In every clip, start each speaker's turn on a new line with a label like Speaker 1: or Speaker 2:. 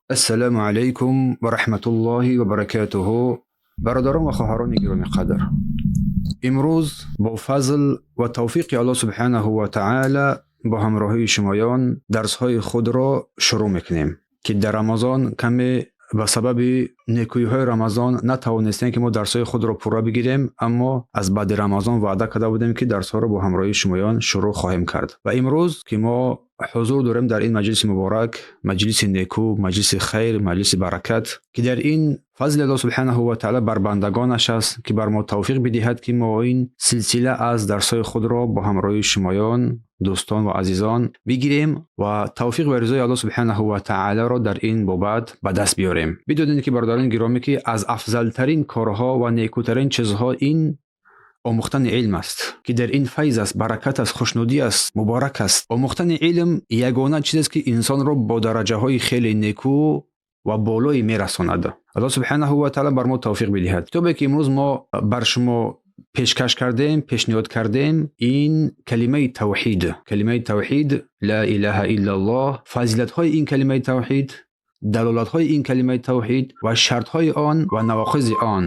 Speaker 1: Ассалому алайкум ва раҳматуллоҳи ва баракатуҳу. Бародарон ва хоҳарони гиромиқадр, имрӯз бо фазл ва тавфиқи Аллоҳ субҳанаҳу ва таъала бо ҳамроҳии шумоён дарсҳои худро шурӯъ мекунем, ки дар Рамазон каме ба сабаби некӯиҳои Рамазон натавонистем, ки мо дарсҳои худро пурра бигирем, аммо аз баъди Рамазон ваъда карда будем, ки дарсҳоро бо ҳамроҳии шумоён шурӯъ хоҳем кард. Ва имрӯз, ки мо ҳузур дорем дар ин маҷлиси муборак, маҷлиси некӯ, маҷлиси хайр, маҷлиси баракат, ки дар ин фазли Аллоҳ субҳанаҳу ва таъала бар бандагонаш аст, ки бар мо тавфиқ бидиҳад, ки мо ин силсила аз дарсҳои худро бо ҳамроҳии шумоён, дӯстон ва азизон бигирем ва тавфиқ ва ризои Аллоҳ субҳанаҳу ва таъаларо дар ин бобат ба даст биёрем. Бидонед, ки бародарони гиромӣ, ки аз афзалтарин корҳо ва некӯтарин чизҳо ин омӯхтани илм аст, ки дар ин файз аст, баракат аст, хушнудӣ аст, муборак аст. Омӯхтани илм ягона чизест, ки инсонро бо дараҷаҳои хеле некӯ ва болое мерасонад. Аллоҳ субҳанаҳу ва таъала бар мо тавфиқ бидиҳад. Китобе, ки имрӯз мо бар шумо пешкаш кардем, пешниҳод кардем, ин калимаи тавҳид, калимаи тавҳид, ла илаҳа иллаллоҳ, фазилатҳои ин калимаи тавҳид, далолатҳои ин калимаи тавҳид ва шартҳои он ва навоқизи он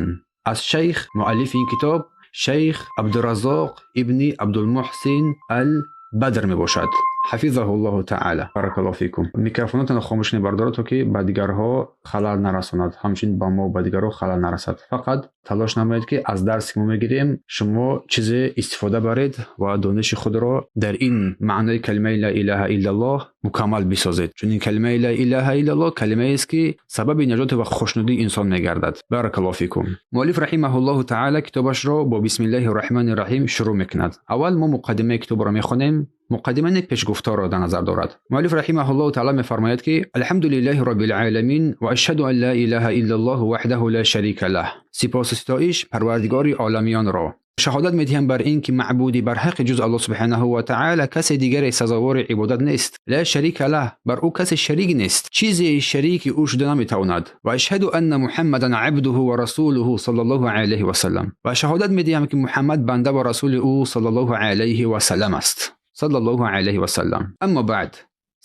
Speaker 1: аз шайх, муаллифи ин китоб, шайх Абдураззоқ ибни Абдулмуҳсин ал Бадр мебошад, ҳафизаҳуллоҳу таъала. Баракаллоҳу фикум. Микрофонотонро хомӯш кунед, бародаро, то ки ба дигарҳо халал нарасонад, ҳамчунин ба мо, ба дигарҳо халал нарасад. Фақат талош намоед, ки аз дарсе, ки мо мегирем, шумо чизе истифода баред ва дониши худро дар ин маънои калимаи ла илаҳа иллаллоҳ мукаммал бисозед, чун ин калимаи ла илаҳа иллаллоҳ калимаест, ки сабаби наҷоту ва хушнудии инсон мегардад. Баракаллоҳу фикум. Муаллиф раҳимаҳуллоҳу таъала китобашро бо бисмиллаҳи раҳмони раҳим шурӯъ мекунад. Аввал мо муқаддимаи китобро мехонем. Муқаддима не, пешгуфторро дар назар дорад. Муаллиф раҳимаҳуллоҳу таъала мефармояд, ки алҳамдулиллаҳи роббил оламин ва ашҳаду ан ла илаҳа иллаллоҳу ваҳдаҳу ла шарика лаҳ. Сипосу ситоиш Парвардигори оламиёнро. Шаҳодат медиҳам бар ин, ки маъбуди барҳақи ҷуз Аллоҳ субҳанаҳу ва таъала касе дигаре сазовори ибодат нест. Ла шарика лаҳ, бар ӯ касе шарик нест, чизе шарики ӯ шуда наметавонад. Ва ашҳаду анна Муҳаммадан абдуҳу ва расулуҳу саллаллоҳу алайҳи васаллам. Ва шаҳодат медиҳам, ки Муҳаммад банда ва расули ӯ саллаллоҳу алайҳи васаллам аст, саллаллоҳу алайҳи васаллам. Аммо баъд,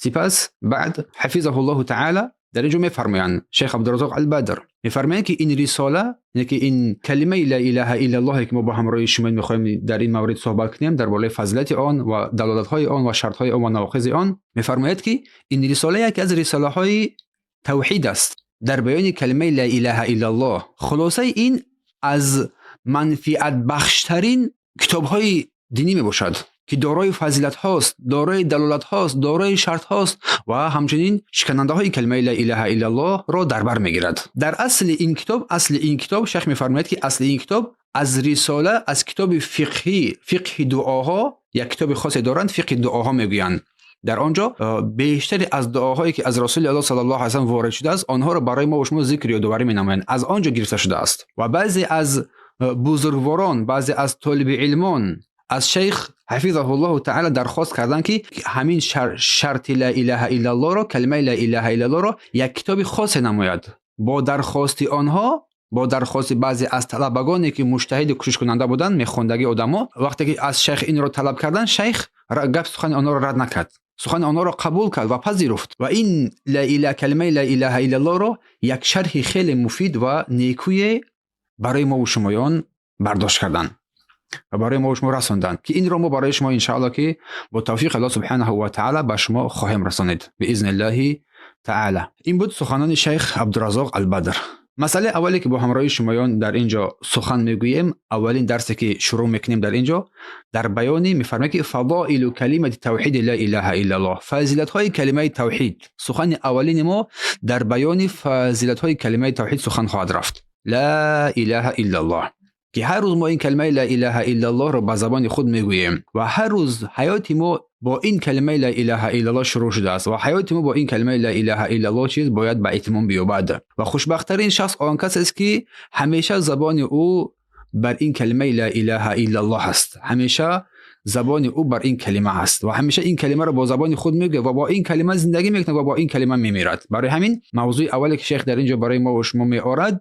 Speaker 1: сипас, баъд, ҳафизаҳуллоҳу таъала, дар инҷо мефармоянд, шейх Абдураззоқ Албадр мефармоянд, ки ин рисола, яъне ки ин калимаи ла илаҳа иллаллоҳе, ки мо бо ҳамроҳии шумо мехоҳем дар ин маврид суҳбат кунем, дар бораи фазилати он ва далолатҳои он ва шартҳои он ва навоқизи он, мефармояд, ки ин рисола яке аз рисолаҳои тавҳид аст дар баёни калимаи ла илаҳа иллаллоҳ. Хулосаи ин аз манфиатбахштарин китобҳои динӣ мебошад, ки дорои фазилатҳост, дорои далолатҳост, дорои шартҳост ва ҳамчунин шиканандаҳои калимаи ла илаҳа иллаллоҳро дар бар мегирад. Дар асли ин китоб, асли ин китоб, шайх мефармояд, ки асли ин китоб аз рисола, аз китоби фиқҳӣ, фиқҳи дуоҳо, як китоби хосе доранд, фиқҳи дуоҳо мегӯянд. Дар он ҷо бештаре аз дуоҳое, ки аз Расули Аллоҳ саллаллоҳу алайҳи васаллам ворид шудааст, онҳоро барои мо ва шумо зикр, ёдоварӣ менамоянд, аз он ҷо гирифта шудааст. Ва баъзе аз бузургворон, баъзе аз толиби илмон аз шайх ҳафизаҳуллоҳу таъала дархост карданд, ки ҳамин шарти ла илаҳа иллаллоҳро, калимаи ла илаҳа иллаллоҳро як китоби хосе намояд. Бо дархости онҳо, бо дархости баъзе аз талабагоне, ки муҷтаҳиду кӯшишкунанда буданд, мехондагӣ одамо, вақте ки аз шайх инро талаб карданд, шайх гап, сухани онҳоро рад накард, сухани онҳоро қабул кард ва пазируфт ва ин калимаи ла илаҳа иллаллоҳро як шарҳи хеле муфид ва некӯе барои мо шумоён бардошт карданд ва барои мо шумо расонданд, ки инро мо барои шумо иншаалло, ки бо тавфиқи Аллоҳ субҳанаҳу ва таъала ба шумо хоҳем расонид биизниллаҳи таъала. Ин буд суханони шайх Абдураззоқ Албадр. Масъалаи аввале, ки бо ҳамроҳии шумоён дар ин ҷо сухан мегӯем, аввалин дарсе, ки шурӯъ мекунем дар ин ҷо, дар баёни мефармояд, ки фадоилу калимати тавҳиди ла илаҳа иллаллоҳ, фазилатҳои калимаи тавҳид. Сухани аввалини мо дар баёни фазилатҳои калимаи тавҳид сухан хоҳад рафт, ла илаҳа иллаллоҳ, ки ҳар рӯз мо ин калимаи ла илаҳа иллаллоҳро ба забони худ мегӯем ва ҳар рӯз ҳаёти мо бо ин калимаи ла илаҳа иллаллоҳ шурӯъ шудааст ва ҳаёти мо бо ин калимаи ла илаҳа иллаллоҳ чиз бояд ба итмом биёбад. Ва хушбахттарин шахс он касест, ки ҳамеша забони ӯ бар ин калимаи ла илаҳа иллаллоҳ аст, ҳамеша забони ӯ бар ин калима аст ва ҳамеша ин калимаро бо забони худ мегӯяд ва бо ин калима зиндагӣ мекунад ва бо ин калима мемирад. Барои ҳамин мавзӯи аввале, ки шейх дар ин ҷо барои мо ва шумо меорад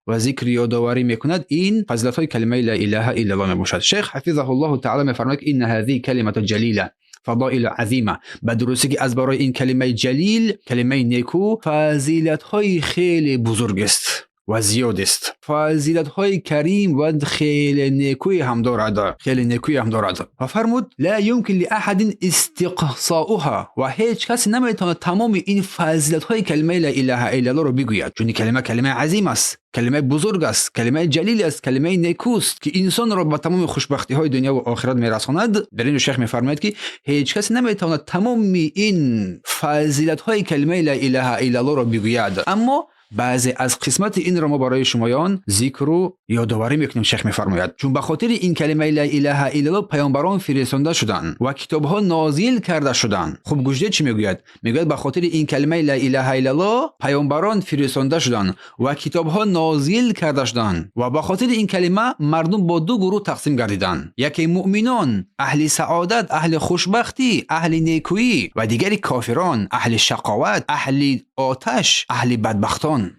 Speaker 1: ва зикри ёдоварӣ мекунад, ин фазилатҳои калимаи ла илаҳа иллаллоҳ мебошад. Шейх ҳафизаҳуллоҳу таъала мефармояд, ки инна ҳазиҳи калимату ҷалила. فضائل عظیمه. به درستی که از برای این کلمه جلیل، کلمه نیکو، فضیلت های خیلی بزرگ است و زیاد است. فضیلت های کریم و خیلی نیکوی هم دارد، خیلی نیکوی هم دارد. و فرمود لا يمكن لأحد استقصاؤها، و هیچ کسی نمیتواند تمام این فضیلت های کلمه لا اله الا الله رو بگوید، چون این کلمه کلمه عظیم است، کلمه بزرگ است، کلمه جلیل است، کلمه نیکوست که انسان را به تمام خوشبختی های دنیا و آخرت میرساند. در این شیخ میفرماید که هیچ کسی نمیتواند تمام این فضیلت های کلمه لا اله الا الله را بگوید، اما بعضی از قسمت این را ما برای شمایان ذکر و یادآوری میکنیم. شیخ میفرماید چون به خاطر این کلمه لا اله الا الله پیامبران فرستانده شدند و کتابها نازل کرده شدند. خب گوش چی میگوید؟ میگوید به خاطر این کلمه لا اله الا الله پیامبران فرستانده شدند و کتابها نازل کرده شدند و به خاطر این کلمه مردم با دو گروه تقسیم گردیدند، یکی مؤمنان اهل سعادت، اهل خوشبختی، اهل نیکویی، و دیگری کافران اهل شقاوت، اهل آتش، اهل بدبختان،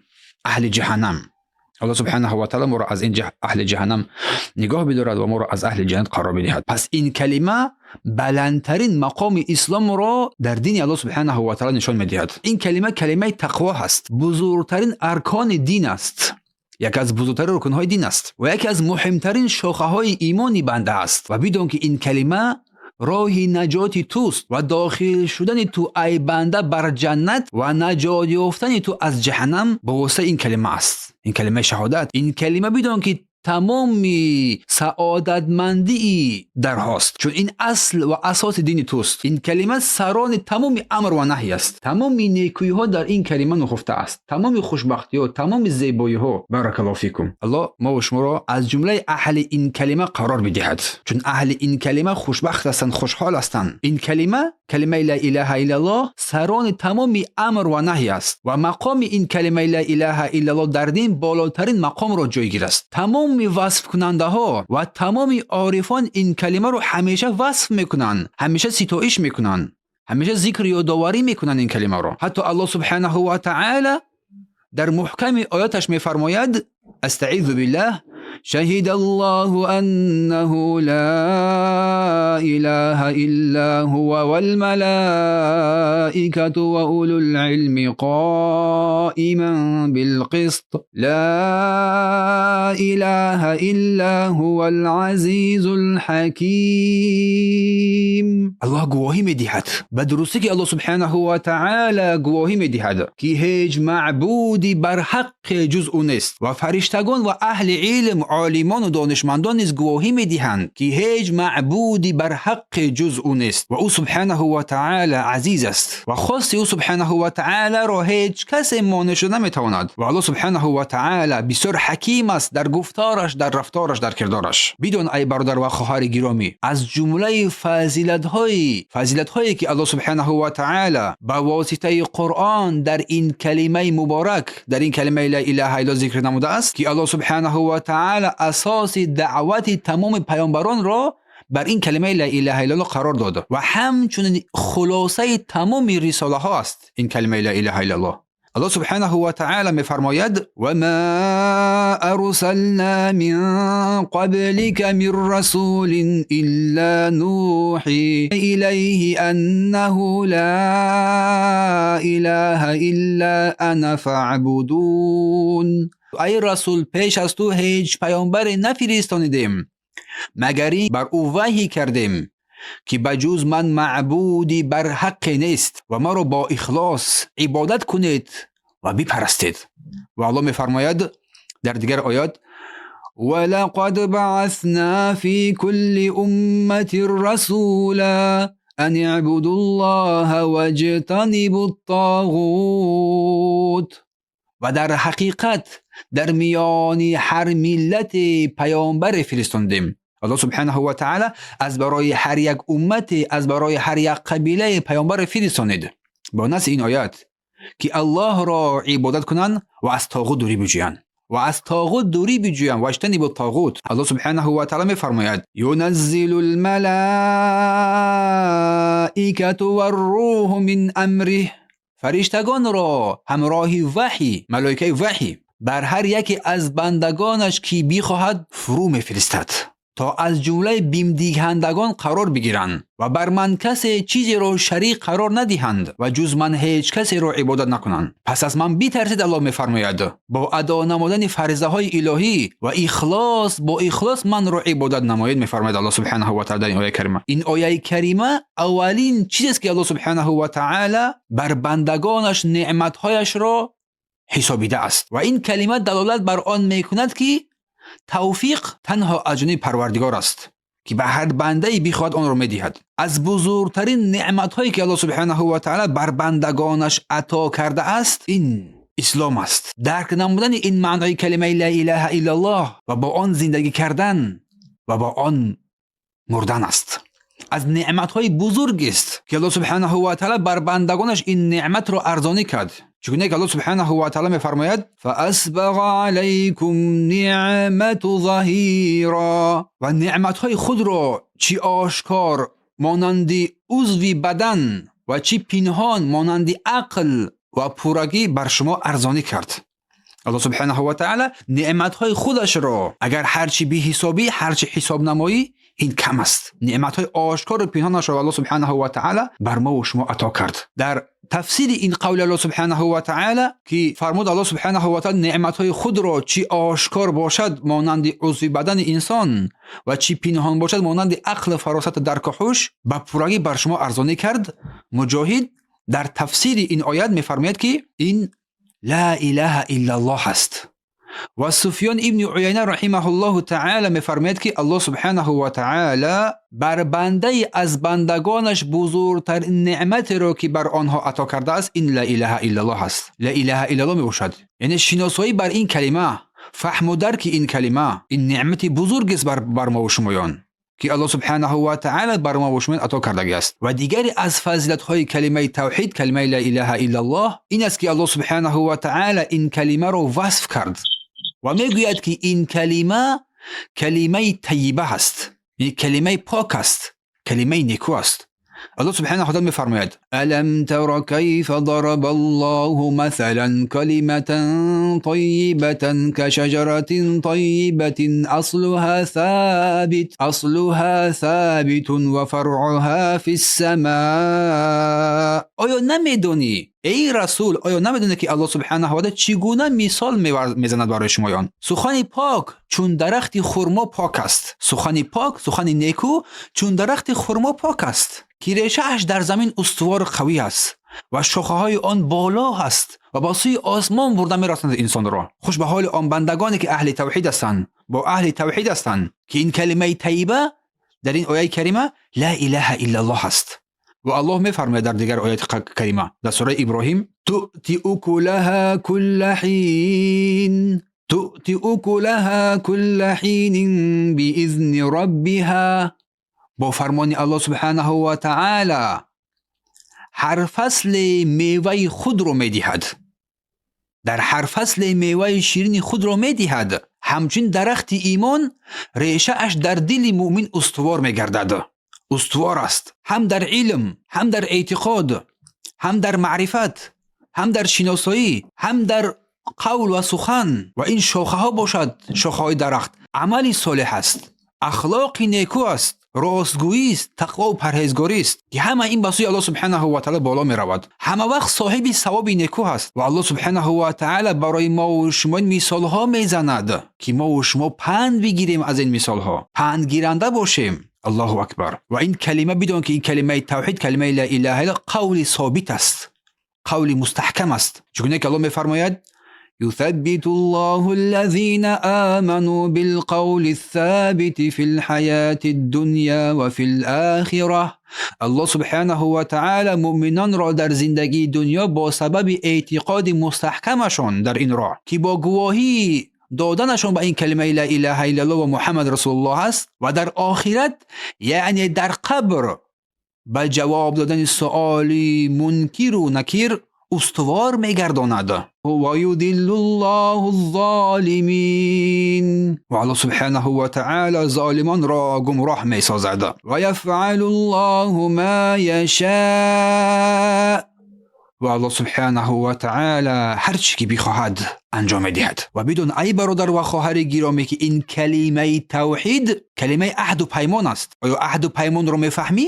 Speaker 1: اهل جهنم. الله سبحانه و تعالی ما را از این اهل جهنم نگاه بدارد و ما را از اهل جنت قرار بدهد. پس این کلمه بلندترین مقام اسلام را در دین الله سبحانه و تعالی نشان می‌دهد. این کلمه کلمه تقوا هست، بزرگترین ارکان دین است، یکی از بزرگترین رکن‌های دین است و یکی از مهمترین شاخه‌های ایمانی بنده است. و بدون که این کلمه راه نجات توست و داخل شدن تو ای بنده بر جنت و نجات یافتن تو از جهنم به واسطه این کلمه است، این کلمه شهادت. این کلمه بدون که تمام سعادتمندی در هاست، چون این اصل و اساس دین توست. این کلمه سران تمام امر و نهی است، تمام نیکویی ها در این کلمه نهفته است، تمام خوشبختی ها، تمام زیبایی ها. بارک الله فیکم. الله ما و شما را از جمله اهل این کلمه قرار بدهد، چون اهل این کلمه خوشبخت هستند، خوشحال هستند. این کلمه، کلمه لا اله الا الله، سران تمام امر و نهی است و مقام این کلمه لا اله الا الله در دین بالاترین مقام را جایگیر است. تمام وصف کننده ها و تمام عارفان این کلمه رو همیشه وصف میکنن، همیشه ستایش میکنن، همیشه ذکر یادآوری میکنن این کلمه رو. حتی الله سبحانه و تعالی در محکم آیاتش میفرماید استعیذ بالله شهد الله أنه لا إله إلا هو والملائكة وأولو العلم قائما بالقسط لا إله إلا هو العزيز الحكيم. الله گواهی می‌دهد، به درستی که الله سبحانه و تعالی گواهی می‌دهد که هیچ معبودی بر حق جز او نیست و فرشتگان و اهل علم، عالمان و دانشمندان نیز گواهی می‌دهند که هیچ معبودی بر حق جز او نیست و او سبحانه و تعالی عزیز است و خواست او سبحانه و تعالی را هیچ کسی مانع شده نمی‌تواند و الله سبحانه و تعالی بسیار حکیم است در گفتارش، در رفتارش، در کردارش. بدون ای برادر و خواهر گرامی، از جمله فضیلت‌هایی که الله سبحانه و تعالی به واسطه قرآن در این کلمه مبارک، در این کلمه لا اله الا ذکر نموده است که الله سبحانه و تعالی اساس دعوت تمام پیامبران را بر این کلمه لا اله الا الله قرار داده و همچنین خلاصه تمام رساله ها است این کلمه لا اله الا الله. الله سبحانه و تعالی می‌فرماید و ما ارسلنا من قبلك من رسول الا نوحي الیه انه لا اله الا انا فاعبدون. ای رسول، پیش از تو هیچ پیامبری نفرستانیدیم مگر این بر او وحی کردیم که بجز من معبودی بر حق نیست و مرا با اخلاص عبادت کنید و بپرستید. و الله می‌فرماید در دیگر آیات ولقد بعثنا فی كل امة رسولا ان اعبدوا الله واجتنبوا الطاغوت. و در حقیقت در میان هر ملت پیامبر فرستاندیم. الله سبحانه و تعالی از برای هر یک امت، از برای هر یک قبیله پیامبر فرستانید با نص این آیات که الله را عبادت کنند و از طاغوت دوری بجویند و از طاغوت دوری بجویند و اجتنبوا الطاغوت. الله سبحانه و تعالی می‌فرماید ینزل الملائکة والروح من امره. فرشتگان را همراه وحی، ملائکه وحی، بر هر یکی از بندگانش که بیخواهد فرو میفرستد. то аз ҷумлаи бимдиҳандагон қарор бигиранд ва бар ман касе чизеро шарик қарор надиҳанд ва ҷуз ман ҳеҷ касеро ибодат накунанд. Пас аз ман битарсид, Аллоҳ мефармояд, бо адо намудани фаризаҳои илоҳӣ ва ихлос, бо ихлос манро ибодат намоед, мефармояд Аллоҳ субҳанаҳу ва таъала дар ин ояи карима. Ин ояи карима аввалин чизест ки Аллоҳ субҳанаҳу ва таъала бар бандагонаш неъматҳояшро ҳисобида аст ва ин калима далолат бар он мекунад ки тавфиқ танҳо аз ҷониби Парвардигор аст ки ба ҳар бандае бихоҳад онро медиҳад. Аз бузургтарин неъматҳое ки Аллоҳ субҳанаҳу ва таъала бар бандагонаш ато кардааст ин ислом аст. Дарк намудани ин маънои калимаи ла илаҳа иллаллоҳ ва бо он зиндагӣ кардан ва бо он мурдан аст. Аз неъматҳои бузургест ки Аллоҳ субҳанаҳу ва таъала бар бандагонаш ин неъматро арзонӣ кард. Чунки Аллоҳ субҳанаҳу ва таъала мефармояд: фаасбаға алайкум ниъмату заҳира, ва неъматҳои худро чӣ ошкор монанди узви бадан ва чӣ пинҳон монанди ақл ва пуррагӣ бар шумо арзонӣ кард. Аллоҳ субҳанаҳу ва таъала неъматҳои худашро агар ҳарчи биҳисобӣ, ҳарчи ҳисоб намоӣ, ин кам аст. Неъматҳои ошкору пинҳонашро Аллоҳ субҳанаҳу ва таъала бар мо ва шумо ато кард. Дар тафсири ин қавли Аллоҳ субҳанаҳу ва таъала ки фармуд Аллоҳ субҳанаҳу ва таъала неъматҳои худро чӣ ошкор бошад монанди узви бадани инсон ва чӣ пинҳон бошад монанди ақлу фаросату дарку ҳуш ба пуррагӣ бар шумо арзонӣ кард, Муҷоҳид дар тафсири ин оят мефармояд ки ин ла илаҳа иллаллоҳ аст. Ва Суфён ибни Уяйна раҳимаҳуллоҳу таъала мефармояд ки Аллоҳ субҳанаҳу ва таъала бар бандае аз бандагонаш бузургтарин неъматеро ки бар онҳо ато кардааст ин ла илаҳа иллаллоҳ аст. Ла илаҳа иллаллоҳ мебошад. Яъне шиносоӣ бар ин калима, фаҳму дарки ин калима, ин неъмати бузургест бар мо ва шумоён ки Аллоҳ субҳанаҳу ва таъала бар мо ва шумоён ато кардагиаст. Ва дигаре аз фазилатҳои калимаи тавҳид, калимаи ла илаҳа иллаллоҳ ин аст ки Аллоҳ субҳанаҳу ва таъала ин калимаро васф кард ва мегӯяд ки ин калима калимаи тайиба аст, яъне калимаи пок аст, калимаи неку аст. Аллоҳ субҳанаҳу ва таъала мефармояд: алам тара кайфа дараба Аллоҳу масалан калиматан тайибатан кашаҷаратин тайибатин аслуҳа собитун ва фаръуҳа фис-самаа. Оё намедонӣ эй расул, оё намедонӣ ки Аллоҳ субҳанаҳу ва таъала чӣ гуна мисол мезанад барои шумоён? Сухани пок чун дарахти хурмо пок аст. Сухани пок, сухани неку чун дарахти хурмо пок аст ки решааш дар замин устувору қавӣ аст ва шохаҳои он боло аст ва ба сӯи осмон бурда мерасонад инсонро. Хуш ба ҳоли он бандагоне ки аҳли тавҳид ҳастанд, бо аҳли тавҳид ҳастанд ки ин калимаи тайиба дар ин ояи карима ла илаҳа иллаллоҳ аст. Ва Аллоҳ мефармояд дар дигар ояти карима дар сураи Иброҳим: туъти укулаҳа кулла ҳин, туъти укулаҳа кулла ҳинин биизни роббиҳа. Бо фармони Аллоҳ субҳанаҳу ва таъала ҳар фасле меваи худро медиҳад, дар ҳар фасле меваи ширини худро медиҳад. Ҳамчунин дарахти имон решааш дар дили муъмин устувор мегардад. Устувор аст ҳам дар илм, ҳам дар эътиқод, ҳам дар маърифат, ҳам дар шиносоӣ, ҳам дар қавл ва сухан. Ва ин шохаҳо бошад, шохаҳои дарахт амали солеҳ аст, ахлоқи неку аст, ростгӯист, тақвову парҳезгорист ки ҳама ин ба сӯи Аллоҳ субҳанаҳу ва таъала боло меравад. Ҳама вақт соҳиби савоби неку ҳаст ва Аллоҳ субҳанаҳу ва таъала барои мо ва шумо мисолҳо мезанад ки мо ва шумо панд бигирем, аз ин мисолҳо пандгиранда бошем. Аллоҳу акбар. Ва ин калима, бидон ки ин калимаи тавҳид, калимаи ла илаҳа илла қавли собит аст, қавли мустаҳкам аст. Чунки ки Аллоҳ мефармояд: يثبت الله الذين آمنوا بالقول الثابت في الحياة الدنيا وفي الآخرة. Аллоҳ субҳанаҳу ва таъала муъминонро дар зиндагии дунё бо сабаби эътиқоди мустаҳкамашон дар ин роҳ ки бо гувоҳӣ доданашон ба ин калимаи ла илаҳа иллаллоҳ ва Муҳаммад расулуллоҳ аст, ва дар охират, яъне дар қабр, ба ҷавоб додани суоли мункиру накир устувор мегардонад. Ва юдиллу ллоҳу ззолимин, ва Аллоҳ субҳанаҳу ва таъала золимонро гумроҳ месозад. Ва яфъалу ллоҳу ма яшаа, ва Аллоҳ субҳанаҳу ва таъала ҳар чӣ ки бихоҳад анҷом медиҳад. Ва бидон, ай бародар ва хоҳари гиромӣ, ки ин калимаи тавҳид калимаи аҳду паймон аст. Оё аҳду паймонро мефаҳмӣ?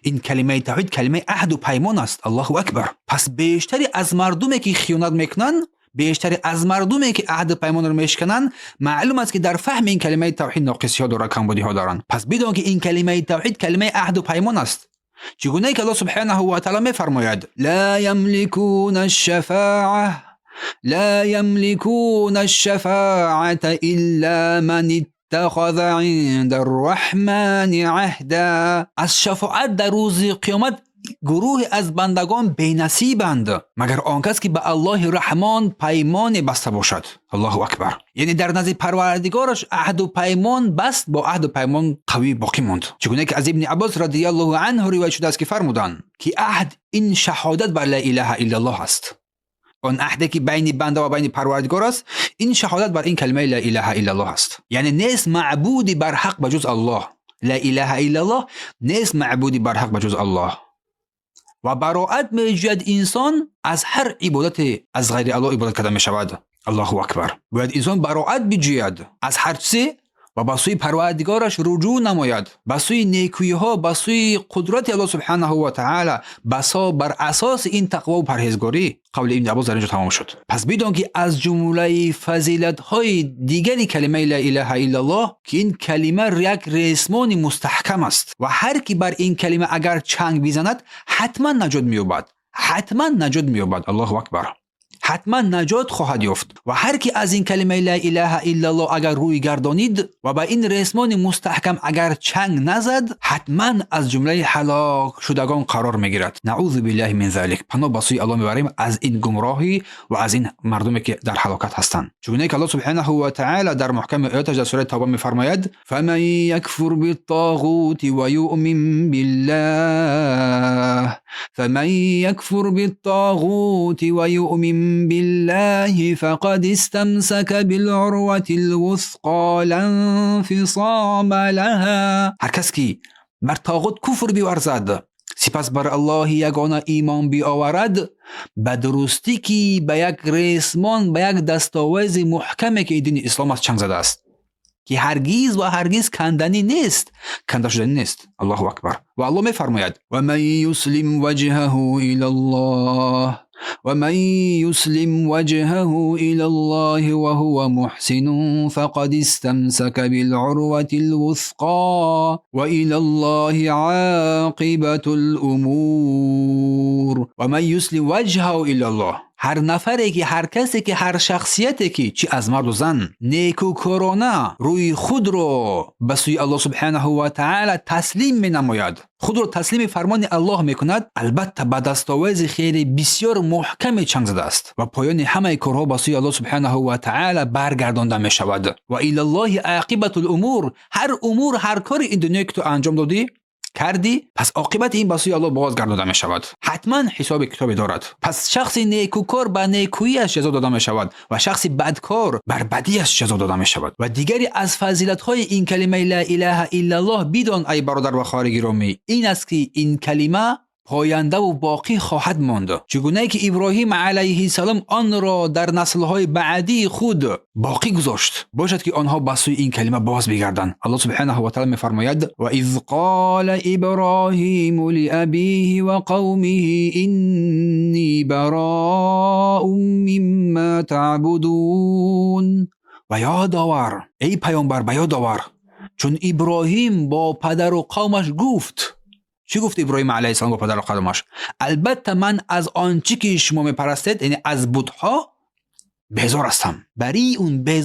Speaker 1: Ин калимаи тавҳид калимаи аҳду паймон аст. Аллоҳу акбар. Пас бештари аз мардуме ки хиёнат мекунанд, бештари аз мардуме ки аҳду паймонро мешикананд, маълум аст, ки дар фаҳми ин калимаи тавҳид ноқисиҳо доранд, камбудиҳо доранд. Пас бидон, ки ин калимаи тавҳид калимаи аҳду паймон аст. Чӣ гунае ки Аллоҳ субҳанаҳу ва таъоло мефармояд: ла ямликуна шафаа, ла ямликуна шафаата илла ман иттахаза инда арраҳмани аҳда. Аз шафоат дар рӯзи қиёмат гурӯҳе аз бандагон бенасибанд, магар он кас ки ба Аллоҳи Раҳмон паймоне баста бошад. Аллоҳу акбар. Яъне дар назди Парвардигораш аҳду паймон баст, бо аҳду паймон қавӣ боқӣ монд. Чӣ гуна ки аз Ибни Аббос радиаллоҳу анҳу ривоят шудааст, ки фармуданд, ки аҳд ин шаҳодат бар ла илаҳа иллаллоҳ аст. Он аҳде ки байни банда ва байни Парвардигор аст, ин шаҳодат бар ин калимаи ла илаҳа иллаллоҳ аст. Яъне нест маъбуди барҳақ ба ҷуз Аллоҳ. Ла илаҳа иллаллоҳ, нест маъбуди барҳақ ба ҷуз Аллоҳ. Ва бароат меҷӯяд инсон аз ҳар ибодате аз ғайри Аллоҳ ибодат карда мешавад. Аллоҳу акбар. Бояд инсон бароат биҷӯяд аз ҳар чизе ва ба сӯи Парвардигораш руҷӯъ намояд, ба сӯи некӯиҳо, ба сӯи қудрати Аллоҳ субҳанаҳу ва таъала, басо бар асоси ин тақвову парҳезгорӣ. Қавли Ибни Аббос дар ин ҷо тамом шуд. Пас бидон, ки аз ҷумлаи фазилатҳои дигари калимаи ла илаҳа иллаллоҳ, ки ин калима як ресмони мустаҳкам аст ва ҳар ки бар ин калима агар чанг бизанад, ҳатман наҷот меёбад, ҳатман наҷот меёбад. Аллоҳу акбар. Ҳатман наҷот хоҳад ёфт. Ва ҳар ки аз ин калимаи ла илаҳа иллаллоҳ агар рӯй гардонид ва ба ин ресмони мустаҳкам агар чанг назад, ҳатман аз ҷумлаи ҳалок шудагон қарор мегирад. Наузу биллаҳи мин залик. Паноҳ ба сӯи Аллоҳ мебарем аз ин гумроҳӣ ва аз ин мардуме ки дар ҳалокат ҳастанд. Чугуне ки Аллоҳ субҳанаҳу ва таъала дар муҳками ояташ дар сураи Тавба мефармояд: фаман якфур биттағути ва юъмин биллаҳ, фаман якфур биттағути ва юъмин بالله فقد استمسك بالعروة الوثقى لا انفصام لها. Ҳар кас ки бар тоғут куфр биварзад, сипас бар Аллоҳи ягона имон биоварад, ба дурустӣ ки ба як ресмон, ба як дастовези муҳкаме, ки дини ислом аст, чанг задааст, ки ҳаргиз ва ҳаргиз канданӣ нест, канда шуданӣ нест. Аллоҳу акбар. Ва Аллоҳ мефармояд: ومن يسلم وجهه إلى الله، ومن يسلم وجهه إلى الله وهو محسن فقد استمسك بالعروة الوثقى وإلى الله عاقبة الأمور. ومن يسلم وجهه إلى الله. Ҳар нафаре ки, ҳар касе ки, ҳар шахсияте ки, чӣ аз марду зан, некӯкорона рӯи худро ба сӯи Аллоҳ субҳанаҳу ва таъала таслим менамояд, худро таслими фармони Аллоҳ мекунад, албатта ба дастовези хеле бисёр муҳкаме чанг задааст ва поёни ҳамаи корҳо ба сӯи Аллоҳ субҳанаҳу ва таъала баргардонда мешавад. وإلى الله عاقبة الأمور. Ҳар умур, ҳар кори ин дунёе ки ту анҷом додӣ, кардӣ, пас оқибати ин ба сӯи Аллоҳ бозгардода мешавад. Ҳатман ҳисоби китобе дорад. Пас шахси некӯкор ба некӯияш ҷазо дода мешавад ва шахси бадкор бар бадиаш ҷазо дода мешавад. Ва дигаре аз фазилатҳои ин калимаи ла илаҳа иллаллоҳ, бидон, ай бародар ва хоҳари гиромӣ, ин аст, ки ин калима пояндаву боқӣ хоҳад монд. Чӣ гунае ки Иброҳим алайҳиссалом онро дар наслҳои баъдии худ боқӣ гузошт, бошад ки онҳо ба сӯи ин калима боз бигарданд. Аллоҳ субҳанаҳу ва таъала мефармояд: وإذ قال إبراهيم لأبيه وقومه إني براء مما تعبدون. Ва ёд овар, эй паёмбар, ба ёд овар, чун Иброҳим бо падару қавмаш гуфт. Чӣ гуфт Иброҳим алайҳиссалом бо падару қавмаш? Албатта ман аз он чӣ ки шумо мепарастед, яъне аз бутҳо, безор ҳастам. بريء,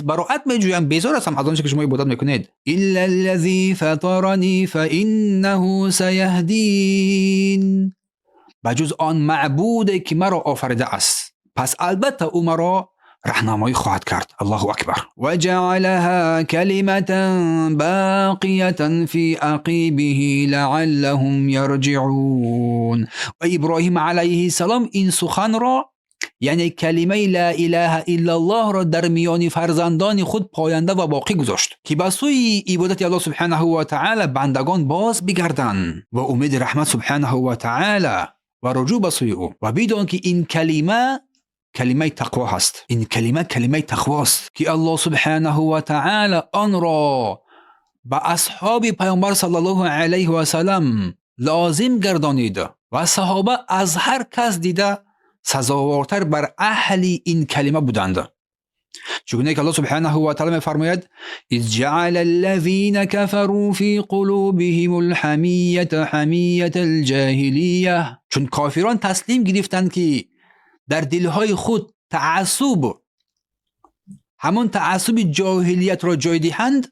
Speaker 1: бароат меҷӯям, безор ҳастам аз он чӣ ки шумо ибодат мекунед. إلا الذي فطرني فإنه سيهدين. Ба ҷуз он маъбуде ки маро офарида аст, пас албатта ӯ маро раҳнамоӣ хоҳад кард. Аллоҳу акбар. وجعلها كلمة باقية في عقبه لعلهم يرجعون. Ва Иброҳим алайҳиссалом ин суханро, яъне калимаи ла илаҳа иллаллоҳро, дар миёни фарзандони худ поянда ва боқӣ гузошт, ки ба сӯи ибодати Аллоҳ субҳанаҳу ва таъала бандагон боз бигарданд ва умеди раҳмат субҳанаҳу ва таъала ва руҷӯъ ба сӯи ӯ. Ва бидон, ки ин калима калимаи тақво ҳаст. Ин калима калимаи тақвост, ки Аллоҳ субҳонаҳу ва таъоло онро ба асҳоби паёмбар саллаллоҳу алайҳи васаллам лозим гардонид ва саҳоба аз ҳар кас дида сазовортар бар аҳли ин калима буданд. Чунки Аллоҳ субҳонаҳу ва таъоло мефармояд: إذ جعل الذين كفروا في قلوبهم الحمية حمية الجاهلية. Чун кофирон таслим гирифтанд, ки дар дилҳои худ таассуб, ҳамон таассуби ҷоҳилиятро ҷой диҳанд.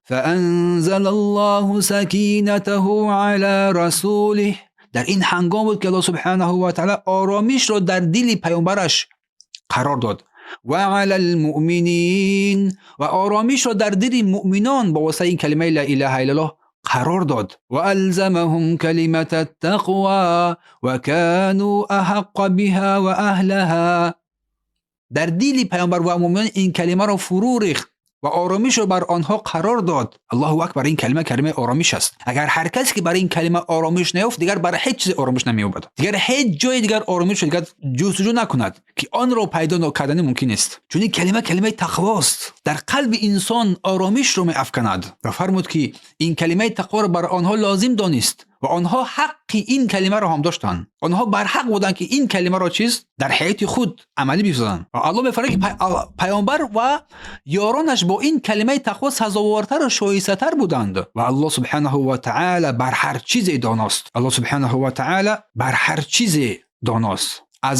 Speaker 1: فأنزل الله سكينته على رسوله. Дар ин ҳангом буд, ки Аллоҳ субҳонаҳу ва таъоло оромишро дар дили паёмбараш қарор дод وعلى المؤمنين, ва оромишро дар дили муъминон бо воситаи ин калимаи ла илаҳа иллаллоҳ қарор дод. وألزمهم كلمة التقوى وكانوا أحق بها وأهلها. Дар дили паёмбар ва муъминон ин калимаро фурӯ рехт ва оромишро бар онҳо қарор дод. Аллоҳу акбар! Ин калима калимаи оромиш аст. Агар ҳар касе ки бар ин калима оромиш наёфт, дигар бар ҳеҷ чизе оромиш намеёбад. Дигар ҳеҷ ҷои дигар оромишро дигар ҷустуҷӯ накунад, ки онро пайдо кардани мумкин нест, чун ин калима калимаи тақвост, дар қалби инсон оромишро меафканад. Ва фармуд, ки ин калимаи тақворо бар онҳо лозим донист ва онҳо ҳаққи ин калимаро ҳам доштанд. Онҳо барҳақ буданд, ки ин калимаро чиз дар ҳаёти худ амалӣ бисозанд. Ва Аллоҳ мефармояд, ки паёмбар ва ёронаш бо ин калимаи тақво сазовортару шоистатар буданд. Ва Аллоҳ субҳонаҳу ва таъола бар ҳар чизе доност. Аллоҳ субҳонаҳу ва таъола бар ҳар чизе доност. Аз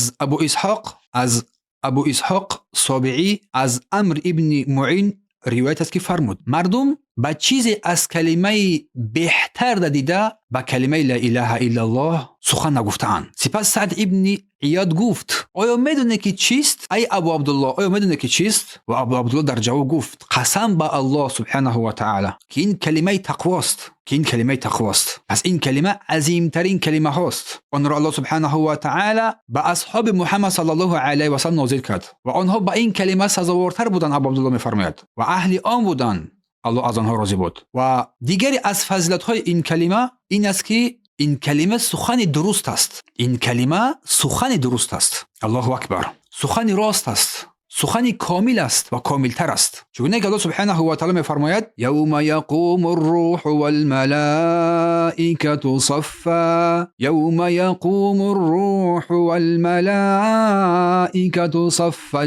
Speaker 1: Абу Исҳоқ Собиӣ, аз Амр ибни Муин ривоят аст, ки фармуд: мардум ба чизе аз калимаи беҳтар надида ба калимаи ла илаҳа иллаллоҳ сухан нагуфтаанд. Сипас Саъд ибни Иёд гуфт: оё медонӣ, ки чист, ай Абу Абдуллоҳ? Оё медонӣ, ки чист? Ва Абу Абдуллоҳ дар ҷавоб гуфт: қасам ба Аллоҳ субҳонаҳу ва таъола, ки ин калимаи тақвост, ки ин калимаи тақвост. Пас ин калима азимтарин калимаҳост. Онро Аллоҳ субҳонаҳу ва таъола ба асҳоби Муҳаммад саллаллоҳу алайҳи васаллам нозил кард ва онҳо ба ин калима сазовортар буданд. Абу Абдуллоҳ мефармояд: ва аҳли он буданд, Аллоҳ аз онҳо розӣ буд. Ва дигаре аз фазилатҳои ин калима ин аст, ки ин калима сухани дуруст аст. Ин калима сухани дуруст аст. Аллоҳу акбар! Сухани рост аст, сухани комил аст ва комилтар аст. Чунки Аллоҳ субҳонаҳу ва таъола мефармояд: يوم يقوم الروح والملائكة صفا، يوم يقوم الروح والملائكة صفا،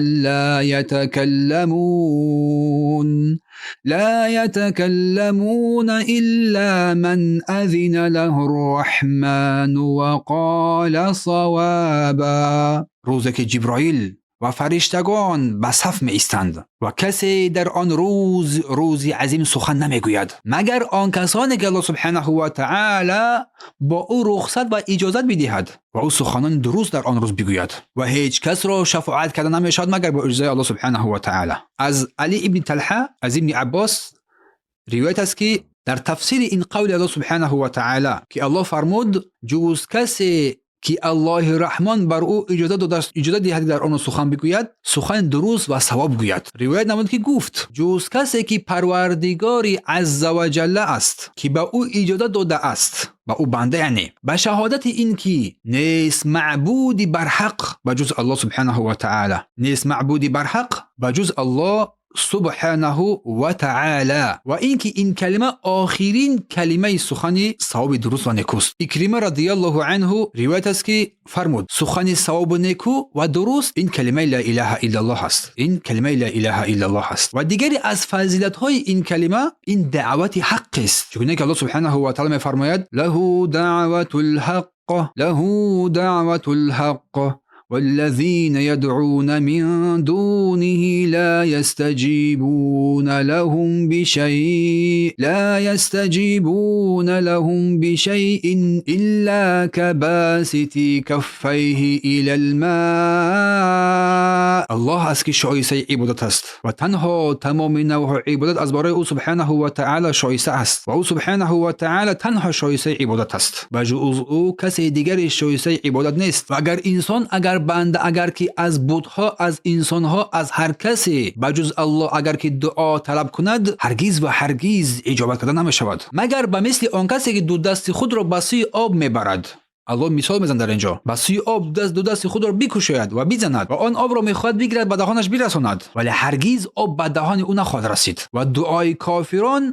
Speaker 1: لا يتكلمون إلا من أذن له الرحمن وقال صوابا. Рӯзе ки Ҷиброил ва фариштагон ба саф меистанд ва касе дар он рӯз, рӯзи азим, сухан намегӯяд, магар он касоне ки Аллоҳ субҳонаҳу ва таъола бо ӯ рухсат ва иҷозат бидиҳад ва ӯ суханони дуруст дар он рӯз бигӯяд. Ва ҳеҷ касро шафоат карда намешавад, магар бо иҷозаи Аллоҳ субҳонаҳу ва таъола. Аз Алӣ ибни Талҳа, аз Ибни Аббос ривоят аст, ки дар тафсири ин қавли Аллоҳ субҳонаҳу ва таъола, ки Аллоҳ фармуд: ҷуз касе ки Аллоҳи Раҳмон бар ӯ иҷоза додааст, иҷоза диҳад, ки дар он сухан бигӯяд, сухани дуруст ва савоб гӯяд, ривоят намуд, ки гуфт: ҷуз касе ки Парвардигори азза ва ҷалла аст, ки ба ӯ иҷоза додааст, ба ӯ банда, яъне ба шаҳодати ин ки нест маъбуди барҳақ ба ҷуз Аллоҳ субҳонаҳу ва таъола, нест маъбуди барҳақ ба ҷуз Аллоҳ субҳонаҳу ва таъола, ва ин ки ин калима охирин калимаи сухани савоби дуруст ва некӯст. Икрима радиаллоҳу анҳу ривоят аст, ки фармуд: сухани савобу некӯ ва дуруст ин калимаи ла илаҳа иллаллоҳ аст, ин калимаи ла илаҳа иллаллоҳ аст. Ва дигаре аз фазилатҳои ин калима ин даъвати ҳақ аст, чунки Аллоҳ субҳонаҳу ва таъола мефармояд: له دعوة الحق، له دعوة الحق، والذين يدعون من دونه لا يستجيبون لهم بشيء إلا كباسط كفيه إلى الماء. Аллоҳ аст, ки шоистаи ибодат аст ва танҳо тамоми навъи ибодат аз барои ӯ субҳонаҳу ва таъола шоиста аст ва ӯ субҳонаҳу ва таъола танҳо шоистаи ибодат аст. Ба ҷуз ӯ касе дигаре шоистаи ибодат нест. Ва агар инсон, агар банда, агар ки аз бутҳо, аз инсонҳо, аз ҳар касе ба ҷуз Аллоҳ агар ки дуо талаб кунад, ҳаргиз ва ҳаргиз иҷобат карда намешавад, магар ба мисли он касе ки ду дасти худро ба сӯи об мебарад. Аллоҳ мисол мезанад дар инҷо. Ба сӯи об даст ду дасти худро бикушояд ва бизанад ва он обро мехоҳад бигирад, ба даҳонаш бирасонад, вале ҳаргиз об ба даҳони ӯ нахоҳад расид. Ва дуои кофирон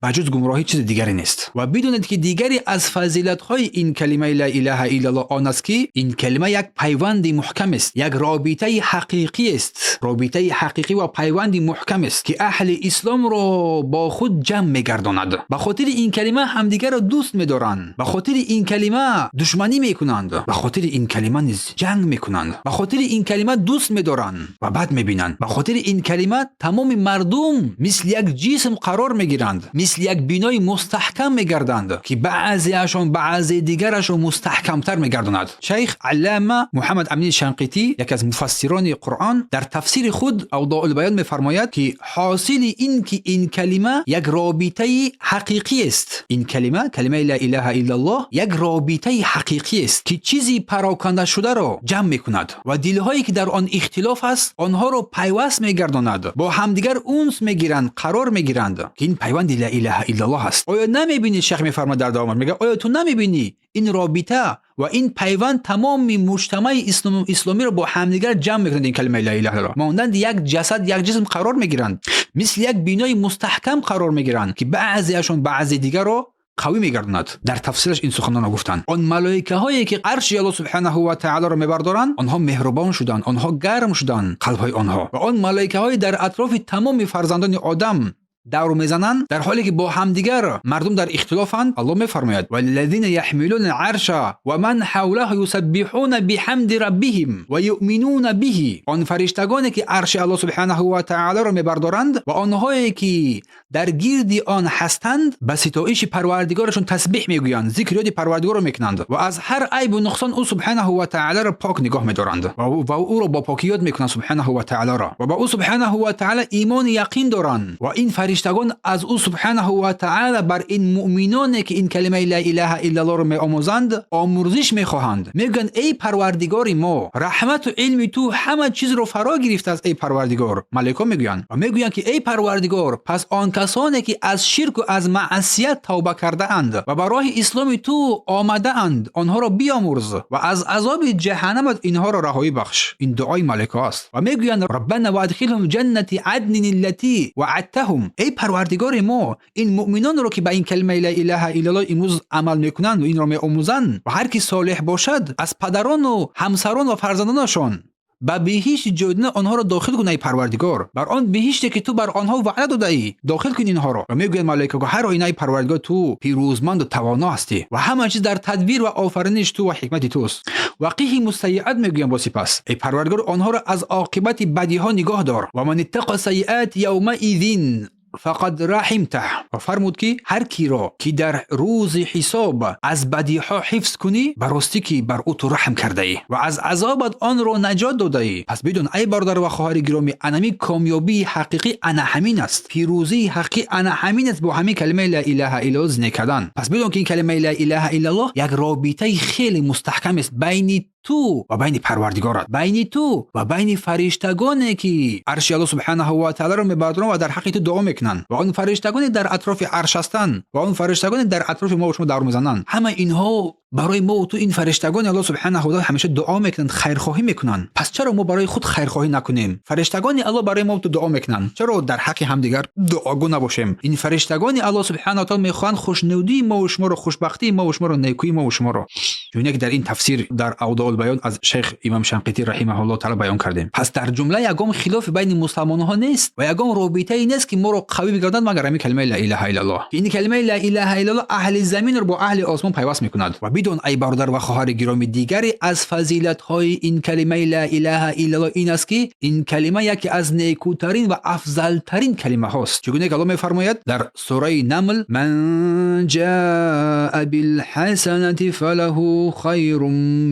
Speaker 1: ба ҷуз гумроҳӣ чизи дигаре нест. Ва бидонед, ки дигаре аз фазилатҳои ин калимаи ла илаҳа иллаллоҳ он аст, ки ин калима як пайванди муҳкам аст, як робитаи ҳақиқӣ аст, робитаи ҳақиқӣ ва пайванди муҳкам аст, ки аҳли исломро бо худ ҷамъ мегардонад. Ба хотири ин калима ҳамдигарро дӯст медоранд, ба хотири ин калима душманӣ мекунанд, ба хотири ин калима низ ҷанг мекунанд, ба хотири ин калима дӯст медоранд ва бад мебинанд. Ба хотири ин калима тамоми мардум мисли як ҷисм қарор мегиранд, мисли як бинои мустаҳкам мегарданд, ки баъзеашон баъзе дигарашро мустаҳкамтар мегардонад. Шайх Аллама Муҳаммад Амини Шанқитӣ, яке аз муфассирони Қуръон, дар тафсири худ Авдоулбаён мефармояд, ки ҳосили ин ки ин калима як робитаи ҳақиқӣ аст, ин калима, калимаи ла илаҳа иллаллоҳ, як робитаи ҳақиқӣ аст, ки чизи пароканда шударо ҷамъ мекунад ва дилҳое ки дар он ихтилоф аст, онҳоро пайваст мегардонад, бо ҳамдигар унс мегиранд, қарор мегиранд, ки ин пайванди ла илаҳа иллаллоҳ аст. Оё намебинӣ, шайх мефармояд дар давомаш, мегӯяд, оё ту намебинӣ, ин робита ва ин пайванд тамоми муҷтамаи исломиро бо ҳамдигар ҷамъ мекунад? Ин калимаи ла илаҳа иллаллоҳ монанди як ҷасад, як ҷисм қарор мегиранд, мисли як бинои мустаҳкам қарор мегиранд, ки баъзеашон баъзе дигарро қавӣ мегардонад. Дар тафсираш ин суханонро гуфтанд: он малоикаҳое ки арши Аллоҳ субҳанаҳу ва таолоро мебардоранд, онҳо меҳрубон шуданд, онҳо гарм шуданд қалбҳои онҳо, ва он малоикаҳое дар атрофи тамоми фарзандони Одам давр мезананд, дар ҳоле ки бо ҳамдигар мардум дар ихтилофанд. Аллоҳ мефармояд: والذين يحملون العرش ومن حوله يسبحون بحمد ربهم ويؤمنون به. Он фариштагоне ки арши Аллоҳ субҳанаҳу ва таолоро мебардоранд ва онҳое ки дар гирди он ҳастанд, ба ситоиши Парвардигорашон тасбиҳ мегӯянд, зикри ёди Парвардигорро мекунанд ва аз ҳар айбу нуқсон ӯ субҳанаҳу ва таолоро пок нигоҳ медоранд ва ӯро бо покӣ ёд мекунанд субҳанаҳу ва таолоро ва ба ӯ субҳанаҳу ва таоло имони яқин доранд. Ва ин фариштагон аз ӯ субҳанаҳу ва таоло бар ин муъминоне ки ин калимаи ла илаҳа иллаллоҳро меомӯзанд, омӯрзиш мехоҳанд. Мегӯянд: эй Парвардигори мо, раҳмату илми ту ҳама чизро фаро гирифтааст, эй Парвардигор. Малайко мегӯянд ва мегӯянд, ки эй Парвардигор, пас он касоне ки аз ширку аз маъсият тавба кардаанд ва ба роҳи исломи ту омадаанд, онҳоро биёмурз ва аз азоби ҷаҳаннамат инҳоро раҳоӣ бахш. Ин дуои малайко аст. Ва мегӯянд: ربنا وأدخلهم جنة عدن التي وعدتهم. Эй Парвардигори мо, ин муъминонро ки ба ин калимаи ла илаҳа иллаллоҳ имрӯз амал мекунанд ва инро меомӯзанд, ва ҳар ки солеҳ бошад аз падарону ҳамсарон ва фарзандонашон, ба биҳишти ҷовидона онҳоро дохил кун. Эй Парвардигор, бар он биҳиште ки ту бар онҳо ваъда додаӣ, дохил кун инҳоро. Ва мегӯянд малоикаҳо: ҳар оина, эй Парвардигор, ту пирӯзманду тавоно ҳастӣ ва ҳама чиз дар тадбир ва офариниш ту ва ҳикмати туст. وقهم السيئات, мегӯянд бо сипас: эй Парвардигор, онҳоро аз оқибати бадиҳо нигоҳ дор. ومن اتقى السيئات يومئذ فقد رحمته. Ва фармуд, ки ҳар киро ки дар рӯзи ҳисоб аз бадиҳо ҳифз кунӣ, ба ростӣ ки бар ӯ ту раҳм кардаӣ ва аз азобат онро наҷот додаӣ. Пас бидон, ай бародар ва хоҳари гиромӣ, анами комёбии ҳақиқӣ ана ҳамин аст, пирӯзии ҳақиқӣ ана ҳамин аст, бо ҳамин калимаи ла илаҳа иллаллоҳ зиндагӣ кардан. Пас бидон, ки ин калимаи ла илаҳа иллаллоҳ як робитаи хеле мустаҳкам аст байни ту ва байни Парвардигорат, байни ту ва байни фариштагоне ки арши Аллоҳ субҳанаҳу ва таолоро мебардоранд ва дар ҳаққи ту дуо мекунанд, ва он фариштагоне дар атрофи арш ҳастанд, ва он фариштагоне дар атрофи мо шумо давр мезананд. Ҳама инҳо барои мо ту, ин фариштагони Аллоҳ субҳанаҳу ва таоло, ҳамеша дуо мекунанд, хайрхоҳӣ мекунанд. Пас чаро мо барои худ хайрхоҳӣ накунем? Фариштагони Аллоҳ барои мо ту дуо мекунанд, чаро дар ҳаққи ҳамдигар дуогӯ набошем? Ин фариштагони Аллоҳ субҳанаҳу ва таоло мехоҳанд хушнудии мо шуморо, хушбахтии мо шуморо, некӯии мо шуморо, чуне ки дар ин тафсир дар Авдоулбаён аз шайх имом Шанқитӣ раҳимаҳуллоҳ таъала баён кардем. Пас дар ҷумла ягон хилофи байни мусалмонҳо нест ва ягон робитае нест, ки моро қавӣ бигардонад, магар ҳамин калимаи ла илаҳа иллаллоҳ, ки ин калимаи ла илаҳа иллаллоҳ аҳли заминро бо аҳли осмон пайваст мекунад. Ва бидон, ай бародар ва хоҳари гиромӣ, дигаре аз фазилатҳои ин калимаи ла илаҳа иллаллоҳ ин аст, ки ин калима яке аз некӯтарин ва афзалтарин калимаҳост. Чигуне ки Аллоҳ мефармояд дар сураи Намл: من جاء بالحسنة فله خير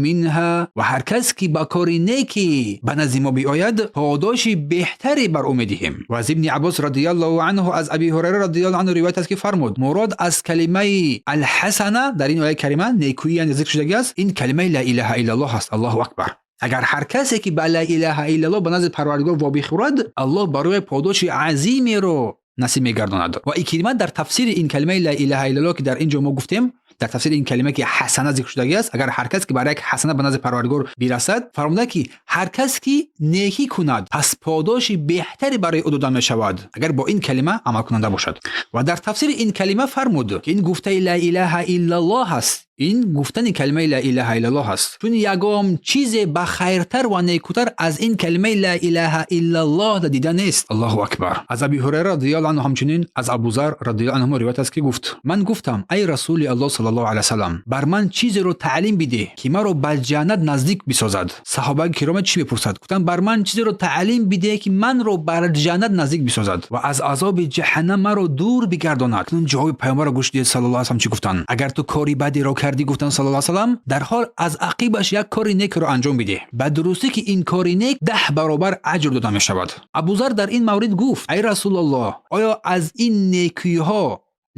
Speaker 1: منها. Ва ҳар кас ки ба кори неки ба назди мо биояд, подоши беҳтаре бар ӯ медиҳем. Ва аз Ибни Аббос радиаллоҳу анҳу, аз Аби Ҳурайра радиаллоҳу анҳу ривоят аст, ки фармуд: мурод аз калимаи алҳасана дар ин ояи карима, некӯӣ яъне зикр шудагӣ аст, ин калимаи ла илаҳа иллаллоҳ аст. Аллоҳу акбар! Агар ҳар касе ки ба ла илаҳа иллаллоҳ ба назди Парвардигор вобихӯрад, Аллоҳ барои подоши азимеро насиб мегардонад. Ва Икрима дар тафсири ин калимаи ла илаҳа иллаллоҳ, ки дар ин ҷо мо гуфтем, дар Дар тафсири ин калима ки ҳасана зикр шудагӣ аст, агар ҳар кас ки бар як ҳасана ба назди Парвардигор бирасад, фармуда ки ҳар кас ки некӣ кунад, пас подоши беҳтаре барои ӯ дода мешавад, агар бо ин калима амал кунанда бошад. Ва дар тафсири ин калима фармуд ки ин гуфтаи ла илаҳа иллаллоҳ аст. Ин гуфтани калимаи ла илаҳа иллаллоҳ аст. Чун ягон чизе ба хайртар ва некутар аз ин калимаи ла илаҳа иллаллоҳ дида нест. Аллоҳу акбар. Аз Аби Ҳурайра радияллоҳу анҳу, ҳамчунин аз Абузар радияллоҳу анҳу ривоят аст ки гуфт: ман гуфтам: ай Расули Аллоҳ саллаллоҳу алайҳи васаллам, бар ман чизеро таълим бидеҳ ки маро ба ҷаннат наздик бисозад. Саҳобаи кирома чӣ мепурсад? Гуфтанд: бар ман чизеро таълим бидеҳ ки манро бар ҷаннат наздик бисозад ва аз азоби ҷаҳаннам маро дур бигардонад. Акнун ҷавоби паёмбарро гӯш диҳед саллаллоҳу алайҳи васаллам чӣ гуфтанд. Агар ту кори бадеро кардӣ, гуфтанд саллаллоҳу алайҳи васаллам, дар ҳол аз ақибаш як кори некро анҷом бидеҳ. Ба дурустӣ ки ин кори нек 10 баробар аҷр дода мешавад. Абузар дар ин маврид гуфт: ай Расулаллоҳ, оё аз ин некиҳо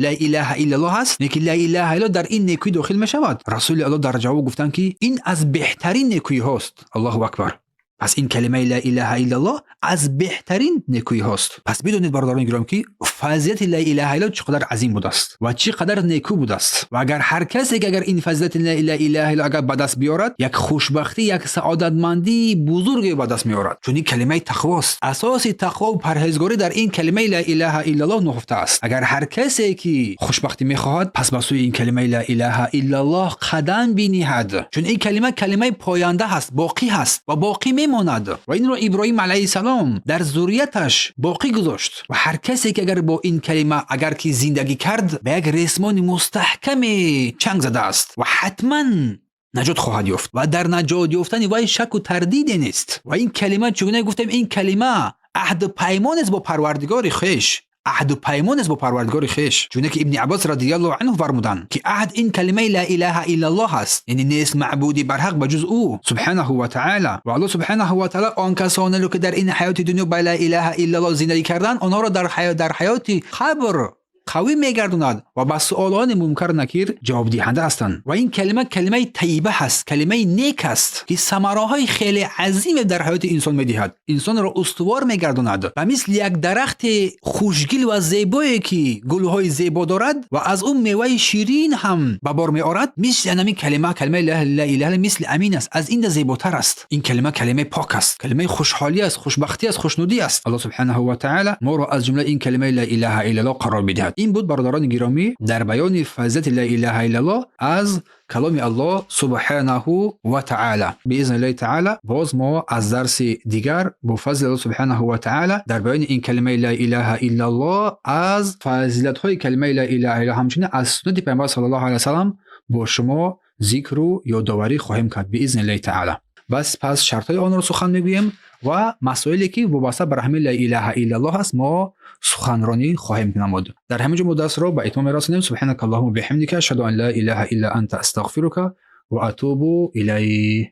Speaker 1: ла илаҳа иллаллоҳ ҳаст? Неки ла илаҳа иллаллоҳ дар ин некӣ дохил мешавад? Расули Аллоҳ дар ҷавоб гуфтанд ки ин аз беҳтарин некиҳост. Аллоҳу акбар. Пас ин калимаи ла илаҳа иллаллоҳ аз беҳтарин некӯиҳост. Пас бидонед, бародарони гиромӣ, ки фазилати ла илаҳа иллаллоҳ чӣ қадар азим будааст ва чӣ қадар некӯ будааст. Ва агар ҳар касе ки агар ин фазилати ла илаҳа иллаллоҳ агар ба даст биёрад, як хушбахтӣ, як саодатмандии бузурге ба даст меорад. Чун ин калимаи тақвост. Асоси тақво ва парҳезгорӣ дар ин калимаи ла илаҳа иллаллоҳ нуҳуфта аст. Агар ҳар касе ки хушбахтӣ мехоҳад, пас ба сӯи ин калимаи ла илаҳа иллаллоҳ қадам биниҳад. Чун ин калима калимаи поянда ҳаст, боқӣ ҳаст ва боқӣ мемонад. Ва инро Иброҳим алайҳиссалом дар зуррияташ боқӣ гузошт. Ва ҳар касе ки агар бо ин калима агар ки зиндагӣ кард, ба як ресмони мустаҳкаме чанг задааст ва ҳатман наҷот хоҳад ёфт. Ва дар наҷот ёфтани вай шаку тардиде нест. Ва ин калима, чугуна гуфтем, ин калима аҳду паймон аст бо Парвардигори хеш. Аҳду паймон аст бо Парвардигори хеш. Чуне ки Ибни Аббос радияллоҳу анҳу фармуданд ки аҳд ин калимаи ла илаҳа иллаллоҳ аст, яъне нест маъбуди барҳақ ба ҷуз ӯ субҳанаҳу ва таъала. Ва Аллоҳ субҳанаҳу ва таъала он касонеро ки дар ин ҳаёти дунё ба ла илаҳа иллаллоҳ зиндагӣ карданд, онҳоро дар ҳаёти қабр қавӣ мегардонад ва ба суолони Мункар Накир ҷавобдиҳанда ҳастанд. Ва ин калима калимаи тайиба ҳаст, калимаи нек аст ки самараҳои хеле азиме дар ҳаёти инсон медиҳад, инсонро устувор мегардонад. Ба мисли як дарахти хушгил ва зебое ки гулҳои зебо дорад ва аз ӯ меваи ширин ҳам ба бор меорад, мисли анами калима, калимаи ла илаҳа мисли амин аст, аз ин да зеботар аст. Ин калима калимаи пок аст, калимаи хушҳолӣ аст, хушбахтӣ аст, хушнудӣ аст. Аллоҳ субҳанаҳу ва таъала моро аз ҷумлаи ин калимаи ла илаҳа иллаллоҳ қарор бидиҳад. Ин буд, бародарони гиромӣ, дар баёни фазилати ла илаҳа иллаллоҳ аз каломи Аллоҳ субҳанаҳу ва таъала. Биизниллаҳи таъала, боз мо аз дарси дигар бо фазли Аллоҳ субҳанаҳу ва таъала дар баёни ин калимаи ла илаҳа иллаллоҳ, аз фазилатҳои калимаи ла илаҳа иллаллоҳ, ҳамчунин аз суннати Паёмбар саллаллоҳу алайҳи васаллам бо шумо зикру ёдоварӣ хоҳем кард биизниллаҳи таъала. Бас пас шартҳои онро сухан мегӯем ва масоиле ки вобаста ба ҳамин ла илаҳа иллаллоҳ аст, мо суханронӣ хоҳем намуд. Дар ҳамин ҷо мо дарсро ба итмом мерасонем. Субҳанака аллоҳума биҳамдика, ашҳаду ан ла илаҳа илла анта, астағфирука ва атубу илайк.